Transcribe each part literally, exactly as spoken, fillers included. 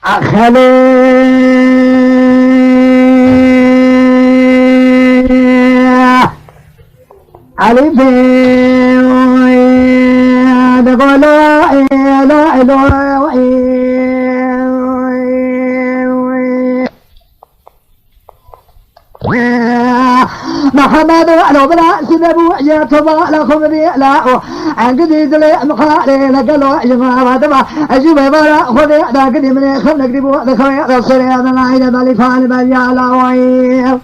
Xelê Elîfê digolo elo elo. Mihemed elo bira sine bû ye toba la xwe bibî la o. Engidî dilê mixalê le gelo ji me ve diba. Ji me vara xwe vê da gidî min ê xem negdî bû. Dixwe da serê da nayne belî fal bel ya la wayê.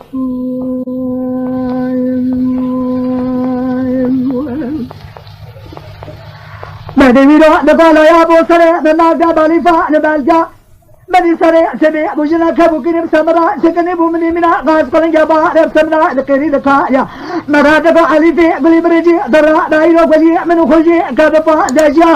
Medê wîro di bala ya bo serê di nav da belî fal bel ya. Medî serê sebê bû jina kebû kirim semra sekinî bû minî mina gaz qilin ya ba rep semra li qêrî li ka ya. Mera de ba Elîfê gulî biricî dara dayîro gulî min xwe jî ke bi pa dejiya.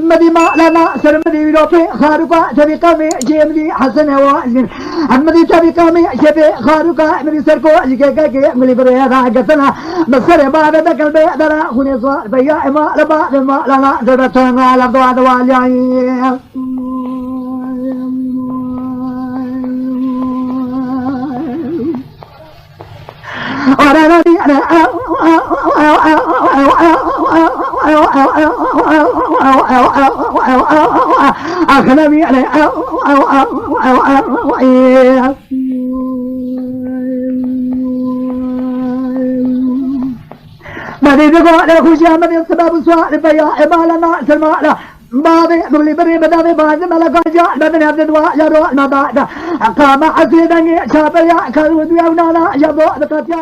Medî ma lana ser medî wîro pê xaruka tevî qemê cê medî Hesen ewa jîn. Em medî tevî qemê şefê xaruka medî serko ji kekekê gulî birê da getana. Bi serê ba de dekel bê dara xûnê zor beya ema le ba de ma lana de betona la dua dua liyayî. Medî digo de xujiya medî sebeb sual beya emala na selmala. Bavê bigulî birî bi davê bazê meleka ca, me bin hevdin wa ya ro me da da. Qama esrê dengê çape ya, karu duya nana ya bo diqatiya.